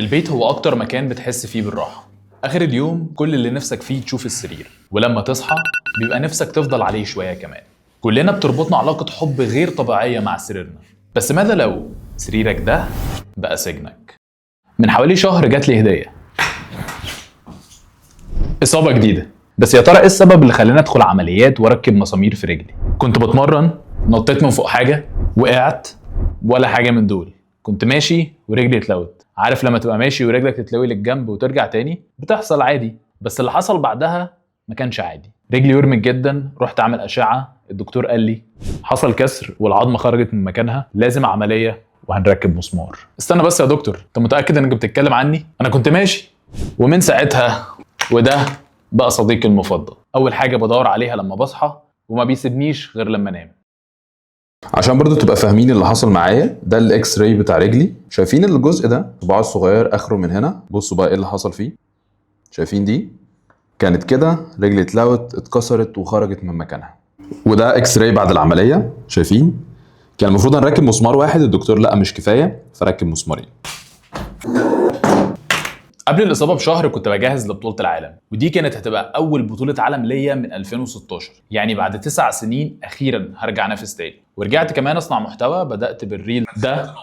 البيت هو اكتر مكان بتحس فيه بالراحة. اخر اليوم كل اللي نفسك فيه تشوف السرير، ولما تصحى بيبقى نفسك تفضل عليه شوية كمان. كلنا بتربطنا علاقة حب غير طبيعية مع سريرنا، بس ماذا لو سريرك ده بقى سجنك؟ من حوالي شهر جات لي هديه، اصابه جديدة. بس يا ترى ايه السبب اللي خلاني ادخل عمليات واركب مسامير في رجلي؟ كنت بتمرن، نطيت من فوق حاجة، وقعت، ولا حاجة من دول. كنت ماشي ورجلي اتلوت. عارف لما تبقى ماشي ورجلك تتلوي للجنب وترجع تاني؟ بتحصل عادي، بس اللي حصل بعدها ما كانش عادي. رجلي ورمت جدا، رحت اعمل اشعه، الدكتور قال لي حصل كسر والعظمة خرجت من مكانها، لازم عملية وهنركب مسمار. استنى بس يا دكتور، انت متاكد انك بتتكلم عني؟ انا كنت ماشي. ومن ساعتها وده بقى صديقي المفضل، اول حاجة بدور عليها لما بصحى، وما بيسيبنيش غير لما انام. عشان برضو تبقى فاهمين اللي حصل معايا، ده ال X-ray بتاع رجلي. شايفين الجزء ده، صباعي الصغير اخره من هنا، بصوا بقى ايه اللي حصل فيه. شايفين دي كانت كده، رجلي اتلوت، اتكسرت وخرجت من مكانها. وده X-ray بعد العملية، شايفين كان المفروض نركب مسمار واحد، الدكتور لا مش كفاية، فركب مسمارين. قبل الإصابة بشهر كنت بجهز لبطولة العالم، ودي كانت هتبقى أول بطولة عالم ليا من 2016، يعني بعد 9 سنين أخيرا هرجع أنافس تاني. ورجعت كمان أصنع محتوى، بدأت بال reel ده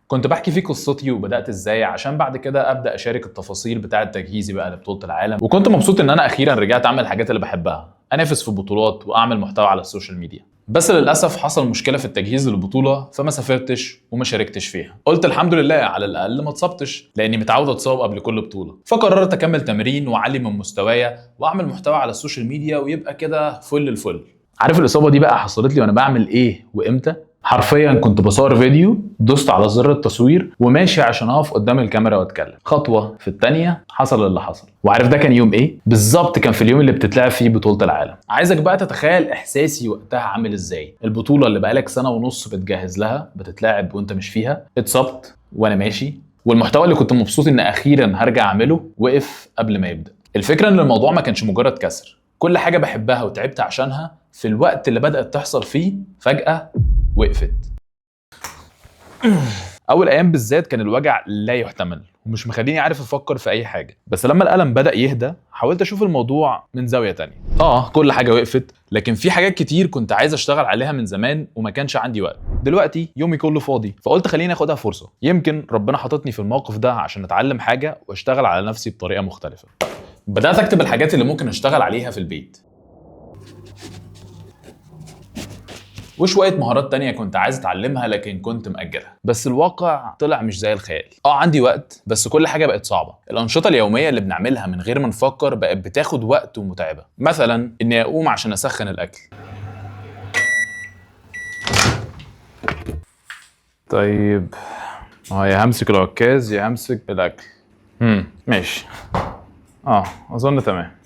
كنت بحكي فيه قصتي وبدأت ازاي، عشان بعد كده أبدأ أشارك التفاصيل بتاعة تجهيزي بقى لبطولة العالم. وكنت مبسوط إن أنا أخيرا رجعت أعمل الحاجات اللي بحبها، أنافس في بطولات وأعمل محتوى على ال social media. بس للأسف حصل مشكلة في التجهيز للبطولة، فما سافرتش وما شاركتش فيها. قلت الحمد لله على الأقل ما اتصبتش، لأني متعود أتصاب قبل كل بطولة. فقررت أكمل تمرين وأعلي من مستوايا وأعمل محتوى على ال social media ويبقى كده فل الفل. عارف الإصابة دي بقى حصلت لي وأنا بعمل إيه وإمتى؟ حرفيا كنت بصور فيديو، دوست على زر التصوير وماشي عشان اقف قدام الكاميرا واتكلم. خطوة في التانية حصل اللي حصل. وعارف ده كان يوم ايه بالظبط؟ كان في اليوم اللي بتتلعب فيه بطوله العالم. عايزك بقى تتخيل احساسي وقتها عامل ازاي. البطولة اللي بقالك سنة ونص بتجهز لها بتتلعب وانت مش فيها. اتصبت وانا ماشي، والمحتوى اللي كنت مبسوط ان اخيرا هرجع اعمله وقف قبل ما يبدا. الفكرة ان الموضوع ما كانش مجرد كسر، كل حاجة بحبها وتعبت عشانها في الوقت اللي بدات تحصل فيه فجاة وقفت. اول ايام بالذات كان الوجع لا يحتمل ومش مخليني عارف افكر في اي حاجة، بس لما الالم بدا يهدى حاولت اشوف الموضوع من زاوية تانية. كل حاجة وقفت، لكن في حاجات كتير كنت عايز اشتغل عليها من زمان وما كانش عندي وقت. دلوقتي يومي كله فاضي، فقلت خليني اخدها فرصة، يمكن ربنا حاططني في الموقف ده عشان اتعلم حاجة واشتغل على نفسي بطريقة مختلفة. بدات اكتب الحاجات اللي ممكن اشتغل عليها في البيت، وشوية مهارات تانية كنت عايز اتعلمها لكن كنت مأجلها. بس الواقع طلع مش زي الخيال. عندي وقت، بس كل حاجة بقت صعبة. الأنشطة اليومية اللي بنعملها من غير ما نفكر بقت بتاخد وقت ومتعبة. مثلا إني أقوم عشان أسخن الأكل. طيب يا همسك العكاز يا همسك الأكل. ماشي. أظن تمام.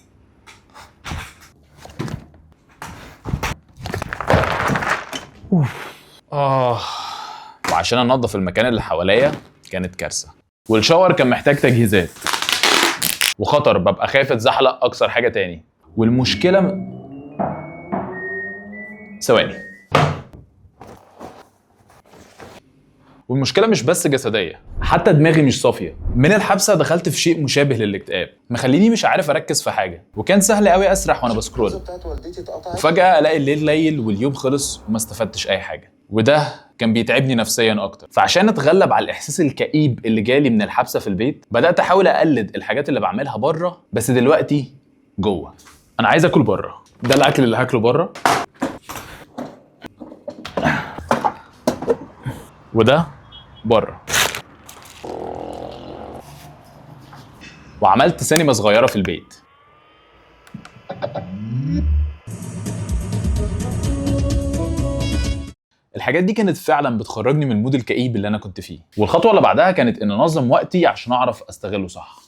وعشان انظف المكان اللي حواليا كانت كارثة، والشاور كان محتاج تجهيزات وخطر، ببقى خايف اتزحلق اكسر حاجة تاني. والمشكلة ثواني. والمشكلة مش بس جسدية، حتى دماغي مش صافية. من الحبسة دخلت في شيء مشابه للاكتئاب، مخليني مش عارف اركز في حاجة، وكان سهل قوي اسرح وانا ب scroll، وفجاة الاقي الليل ليل واليوم خلص وما استفدتش اي حاجة، وده كان بيتعبني نفسيا اكتر. فعشان اتغلب على الاحساس الكئيب اللي جالي من الحبسة في البيت، بدات احاول اقلد الحاجات اللي بعملها بره، بس دلوقتي جوه. انا عايز اكل بره، ده الاكل اللي هاكله بره، وده بره. وعملت سينما صغيرة في البيت. الحاجات دي كانت فعلا بتخرجني من ال mood الكئيب اللي انا كنت فيه. والخطوة اللي بعدها كانت ان انظم وقتي عشان اعرف استغله صح.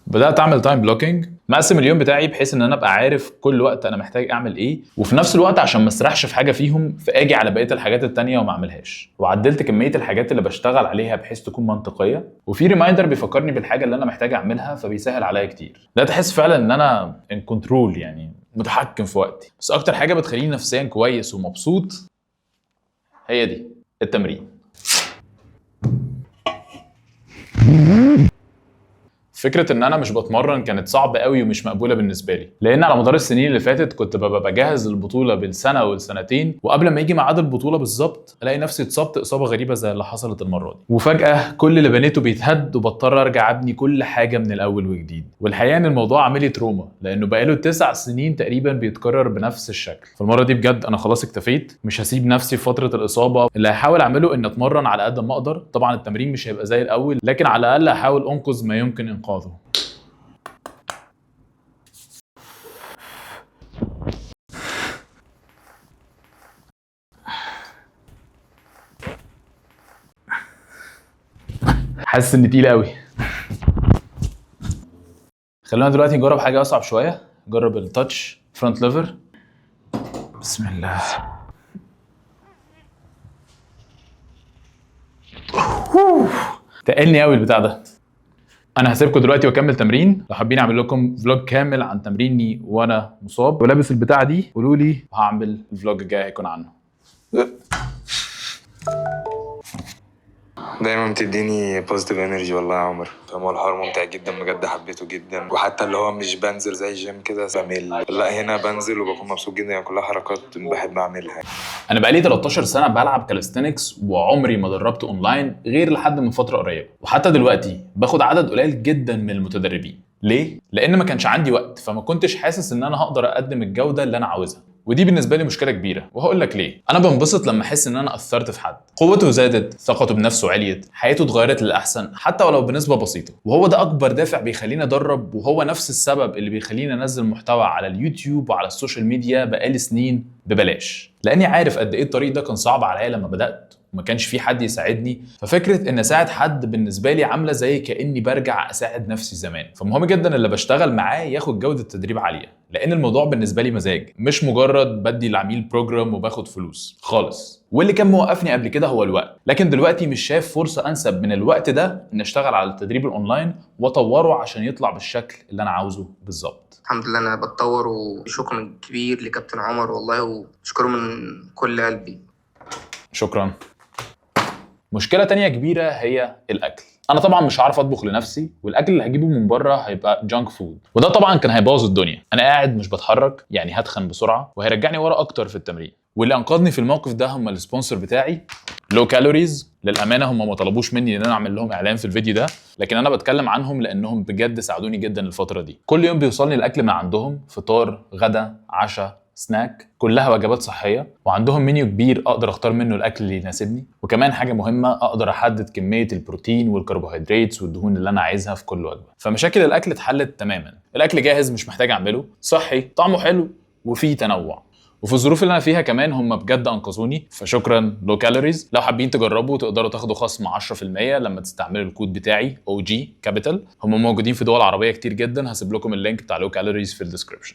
بدات اعمل time blocking، مقسم اليوم بتاعي بحيث ان انا ابقى عارف كل وقت انا محتاج اعمل ايه، وفي نفس الوقت عشان ما اسرحش في حاجة فيهم فاجي على بقية الحاجات التانية وما اعملهاش. وعدلت كمية الحاجات اللي بشتغل عليها بحيث تكون منطقية، وفي reminder بيفكرني بالحاجة اللي انا محتاج اعملها فبيسهل عليا كتير. لا تحس فعلا ان انا in control، يعني متحكم في وقتي. بس اكتر حاجة بتخليني نفسيا كويس ومبسوط هي دي، التمرين. فكرة ان انا مش بتمرن كانت صعبة قوي ومش مقبولة بالنسبة لي، لان على مدار السنين اللي فاتت كنت ببقى بجهز للبطولة بالسنة والسنتين، وقبل ما يجي ميعاد البطولة بالظبط الاقي نفسي اتصبت اصابه غريبة زي اللي حصلت المرة دي، وفجاة كل اللي بنيته بيتهد وبضطر ارجع ابني كل حاجة من الاول وجديد. والحقيقة ان الموضوع عامل لي trauma، لانه بقاله 9 سنين تقريبا بيتكرر بنفس الشكل. فالمره دي بجد انا خلاص اكتفيت، مش هسيب نفسي في فترة الاصابه. اللي هحاول اعمله ان اتمرن على قد ما اقدر. طبعا التمرين مش هيبقى زي الاول، لكن على الاقل هحاول انقذ ما يمكن انقاذه. حاسس ان تقيل قوي. خلونا دلوقتي نجرب حاجة اصعب شويه، نجرب ال touch front lever. بسم الله. تقلني قوي البتاع ده. انا هسيبكم دلوقتي واكمل تمرين. لو حابين اعمل لكم vlog كامل عن تمريني وانا مصاب ولابس البتاعه دي قولوا لي، وهعمل ال vlog الجاي هيكون عنه. دايما بتديني positive energy والله يا عمر. فاهم، هو الحوار ممتع جدا بجد، حبيته جدا. وحتى اللي هو مش بنزل زي الجيم كده بمل، لا، هنا بنزل وبكون مبسوط جدا، يعني كلها حركات بحب اعملها. انا بقالي 13 سنة بلعب calisthenics وعمري ما دربت اونلاين غير لحد من فترة قريبه، وحتى دلوقتي باخد عدد قليل جدا من المتدربين. ليه؟ لان ما كانش عندي وقت، فما كنتش حاسس ان انا هقدر اقدم الجودة اللي انا عاوزها، ودي بالنسبة لي مشكلة كبيره، وهقول لك ليه. انا بنبسط لما احس ان انا اثرت في حد، قوته زادت، ثقته بنفسه عليت، حياته اتغيرت للاحسن حتى ولو بنسبة بسيطه. وهو ده اكبر دافع بيخليني ادرب، وهو نفس السبب اللي بيخليني انزل محتوى على اليوتيوب وعلى ال social media بقالي سنين ببلاش، لاني عارف قد ايه الطريق ده كان صعب عليا لما بدات وما كانش في حد يساعدني. ففكره ان اساعد حد بالنسبة لي عامله زي كاني برجع اساعد نفسي زمان. فمهم جدا اللي بشتغل معاه ياخد جوده تدريب عاليه، لان الموضوع بالنسبة لي مزاج، مش مجرد بدي العميل program وباخد فلوس خالص. واللي كان موقفني قبل كده هو الوقت، لكن دلوقتي مش شايف فرصة انسب من الوقت ده ان اشتغل على التدريب الاونلاين واطوره عشان يطلع بالشكل اللي انا عاوزه بالظبط. الحمد لله انا بتطور، وشكرا كبير لكابتن عمر والله، واشكره من كل قلبي. شكرا. مشكلة تانية كبيرة هي الأكل. أنا طبعا مش هعرف أطبخ لنفسي، والأكل اللي هجيبه من بره هيبقى junk food، وده طبعا كان هيبوظ الدنيا. أنا قاعد مش بتحرك، يعني هتخن بسرعة وهيرجعني ورا أكتر في التمرين. واللي أنقذني في الموقف ده هم ال sponsor بتاعي Low Calories. للأمانة هم ما طلبوش مني إن أنا أعمل لهم إعلان في الفيديو ده، لكن أنا بتكلم عنهم لأنهم بجد ساعدوني جدا الفترة دي. كل يوم بيوصلني الأكل من عندهم، فطار، غدا، عشاء، سناك، كلها وجبات صحيه، وعندهم منيو كبير اقدر اختار منه الاكل اللي يناسبني. وكمان حاجة مهمه، اقدر احدد كمية البروتين والكربوهيدرات والدهون اللي انا عايزها في كل وجبه. فمشاكل الاكل اتحلت تماما. الاكل جاهز، مش محتاج اعمله، صحي، طعمه حلو وفيه تنوع. وفي الظروف اللي انا فيها كمان هم بجد انقذوني، فشكرا Low Calories. لو حابين تجربوا تقدروا تاخدوا خصم 10% لما تستعملوا الكود بتاعي OG capital. هم موجودين في دول عربية كتير جدا. هسيب لكم ال link بتاع Low Calories في ال description.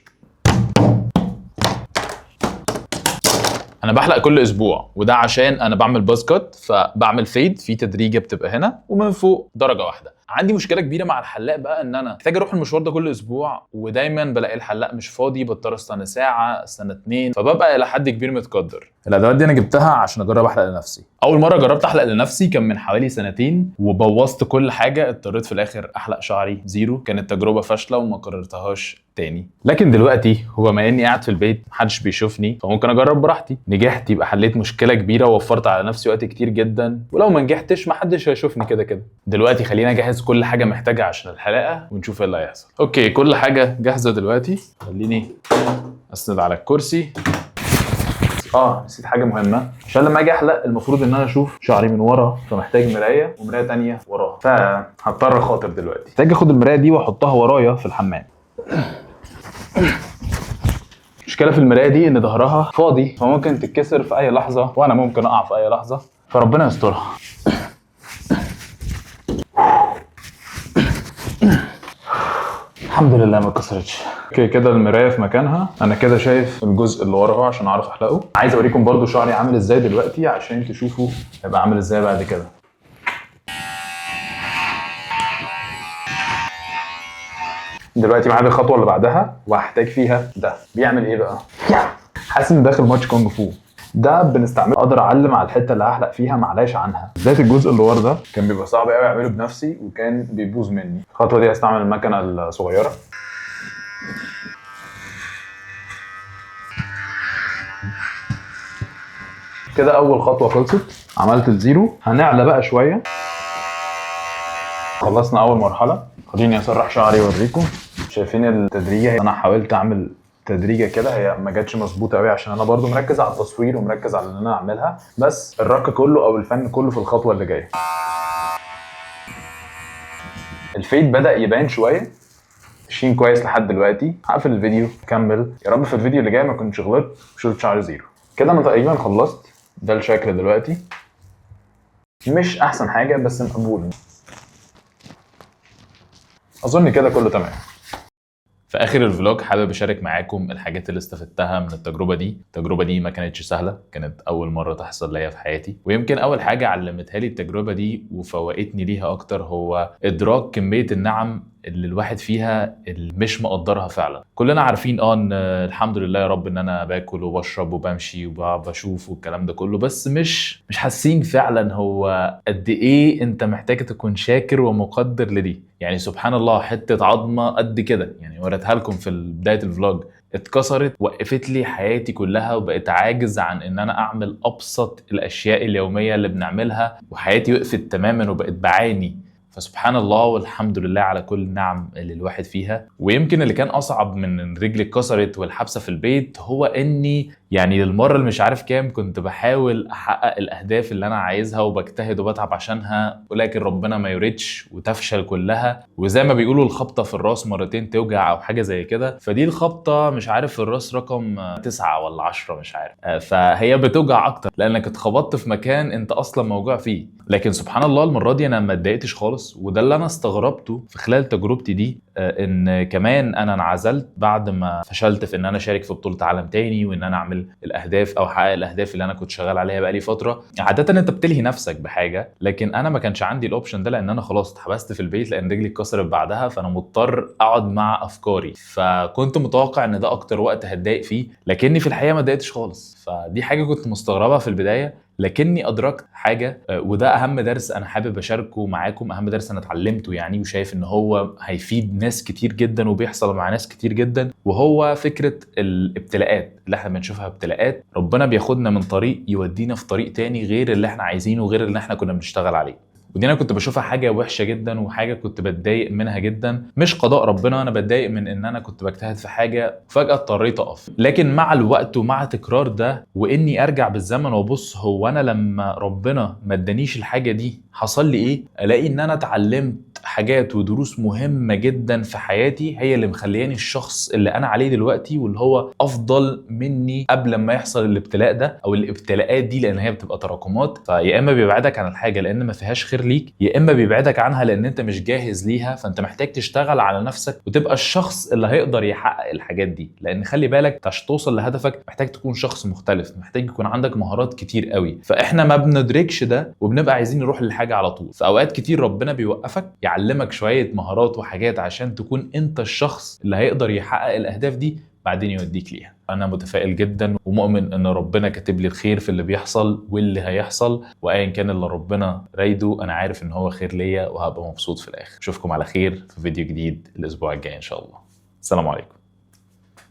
انا بحلق كل اسبوع، وده عشان انا بعمل buzz cut، فبعمل fade في تدريجه بتبقى هنا ومن فوق درجه واحده. عندي مشكلة كبيرة مع الحلاق بقى، ان انا محتاج اروح المشوار ده كل اسبوع، ودايما بلاقي الحلاق مش فاضي، بضطر استنى ساعه، استنى اتنين، فببقى الى حد كبير متقدر. الادوات دي انا جبتها عشان اجرب احلق لنفسي. اول مرة جربت احلق لنفسي كان من حوالي سنتين وبوظت كل حاجه، اضطريت في الاخر احلق شعري zero. كانت تجربه فاشلة وما كررتهاش تاني. لكن دلوقتي هو بما اني قاعد في البيت محدش بيشوفني، فممكن اجرب براحتي. نجحت يبقى حليت مشكلة كبيرة ووفرت على نفسي وقت كتير جدا، ولو ما نجحتش محدش هيشوفني كده كده. دلوقتي خلينا اجهز كل حاجة محتاجها عشان الحلاقة ونشوف ايه اللي هيحصل. okay، كل حاجة جاهزة دلوقتي. خليني اسند على الكرسي. نسيت حاجة مهمه، عشان لما اجي احلق المفروض ان انا اشوف شعري من ورا، فمحتاج مراية ومرايه تانية وراها، فهضطر اخاطر دلوقتي. محتاج اخد المراية دي واحطها ورايا في الحمام. المشكلة في المراية دي ان ظهرها فاضي، فممكن تتكسر في اي لحظة وانا ممكن اقع في اي لحظه، فربنا يسترها. الحمد لله ما اتكسرتش. okay، كده المراية في مكانها. انا كده شايف الجزء اللي ورا اهو عشان اعرف احلقه. عايز اوريكم برضو شعري عامل ازاي دلوقتي عشان تشوفوا هيبقى عامل ازاي بعد كده. دلوقتي معايا الخطوة اللي بعدها وهحتاج فيها ده. بيعمل ايه بقى؟ حاسس اني داخل ماتش كونج فو. ده بنستعمله اقدر اعلم على الحتة اللي هحلق فيها معلاش عنها. بالذات الجزء اللي ورا ده كان بيبقى صعب قوي اعمله بنفسي وكان بيبوظ مني. الخطوة دي هستعمل المكنه الصغيرة. كده اول خطوة خلصت، عملت ال zero. هنعلى بقى شوية. خلصنا اول مرحلة. خليني اسرح شعري واوريكم. شايفين التدريجه؟ انا حاولت اعمل تدريجه كده، هي ما جاتش مظبوطة قوي عشان انا برضو مركز على التصوير ومركز على ان انا اعملها، بس الرك كله او الفن كله في الخطوة اللي جاية. ال fade بدا يبان شوية، ماشيين كويس لحد دلوقتي. هقفل الفيديو كمل، يا رب في الفيديو اللي جاي ما كنتش غلطت وشلت شعري zero. كده انا تقريبا خلصت. ده الشكل دلوقتي، مش احسن حاجة بس مقبول. اظن كده كله تمام. في اخر ال vlog حابب اشارك معاكم الحاجات اللي استفدتها من التجربة دي. التجربة دي ما كانتش سهلة، كانت اول مرة تحصل ليا في حياتي، ويمكن اول حاجة علمتها لي التجربة دي وفوقتني ليها اكتر هو ادراك كمية النعم اللي الواحد فيها اللي مش مقدرها فعلا. كلنا عارفين ان الحمد لله يا رب ان انا باكل وبشرب وبمشي وبشوف والكلام ده كله، بس مش حاسين فعلا هو قد ايه انت محتاج تكون شاكر ومقدر لدي. يعني سبحان الله، حتة عظمه قد كده، يعني وريتها لكم في بداية ال vlog، اتكسرت وقفت لي حياتي كلها، وبقيت عاجز عن ان انا اعمل ابسط الاشياء اليومية اللي بنعملها، وحياتي وقفت تماما وبقيت بعاني. فسبحان الله والحمد لله على كل النعم اللي الواحد فيها. ويمكن اللي كان اصعب من ان رجلي اتكسرت والحبسه في البيت هو اني يعني للمرة اللي مش عارف كام كنت بحاول احقق الاهداف اللي انا عايزها وبجتهد وبتعب عشانها، ولكن ربنا ما يريدش وتفشل كلها. وزي ما بيقولوا الخبطه في الراس مرتين توجع او حاجة زي كده، فدي الخبطه مش عارف في الراس رقم 9 ولا 10 مش عارف، فهي بتوجع اكتر لانك اتخبطت في مكان انت اصلا موجوع فيه. لكن سبحان الله المرة دي انا ما اتضايقتش خالص، وده اللي انا استغربته في خلال تجربتي دي، ان كمان انا انعزلت بعد ما فشلت في ان انا اشارك في بطوله عالم تاني وان انا اعمل الاهداف او احقق الاهداف اللي انا كنت شغال عليها بقالي فترة. عادة انت بتلهي نفسك بحاجة، لكن انا ما كانش عندي ال option ده لان انا خلاص اتحبست في البيت لان رجلي اتكسرت بعدها، فانا مضطر اقعد مع افكاري. فكنت متوقع ان ده اكتر وقت هتضايق فيه، لكني في الحقيقة ما اتضايقتش خالص. فدي حاجة كنت مستغربها في البداية، لكني ادركت حاجة، وده اهم درس انا حابب اشاركه معاكم، اهم درس انا اتعلمته يعني وشايف ان هو هيفيد ناس كتير جدا وبيحصل مع ناس كتير جدا، وهو فكرة الابتلاءات اللي احنا بنشوفها. ابتلاءات ربنا بياخدنا من طريق يودينا في طريق تاني غير اللي احنا عايزينه وغير اللي احنا كنا بنشتغل عليه. ودي انا كنت بشوفها حاجة وحشة جدا وحاجه كنت بتضايق منها جدا، مش قضاء ربنا، انا بتضايق من ان انا كنت بجتهد في حاجة وفجاة اضطريت اقف. لكن مع الوقت ومع تكرار ده واني ارجع بالزمن وابص هو انا لما ربنا ما ادانيش الحاجة دي حصل لي ايه، الاقي ان انا اتعلمت حاجات ودروس مهمة جدا في حياتي هي اللي مخلياني الشخص اللي انا عليه دلوقتي، واللي هو افضل مني قبل ما يحصل الابتلاء ده او الابتلاءات دي، لان هي بتبقى تراكمات. فيا اما بيبعدك عن الحاجة لان ما فيهاش خير ليك، يا اما بيبعدك عنها لان انت مش جاهز ليها، فانت محتاج تشتغل على نفسك وتبقى الشخص اللي هيقدر يحقق الحاجات دي. لان خلي بالك عشان توصل لهدفك محتاج تكون شخص مختلف، محتاج يكون عندك مهارات كتير قوي. فاحنا ما بندركش ده وبنبقى عايزين نروح للحاجة على طول. فاوقات كتير ربنا بيوقفك يعلمك شوية مهارات وحاجات عشان تكون انت الشخص اللي هيقدر يحقق الاهداف دي بعدين يوديك ليها. انا متفائل جدا ومؤمن ان ربنا كاتب لي الخير في اللي بيحصل واللي هيحصل، وايا كان اللي ربنا رايده انا عارف ان هو خير ليا وهبقى مبسوط في الاخر. اشوفكم على خير في فيديو جديد الاسبوع الجاي ان شاء الله. السلام عليكم.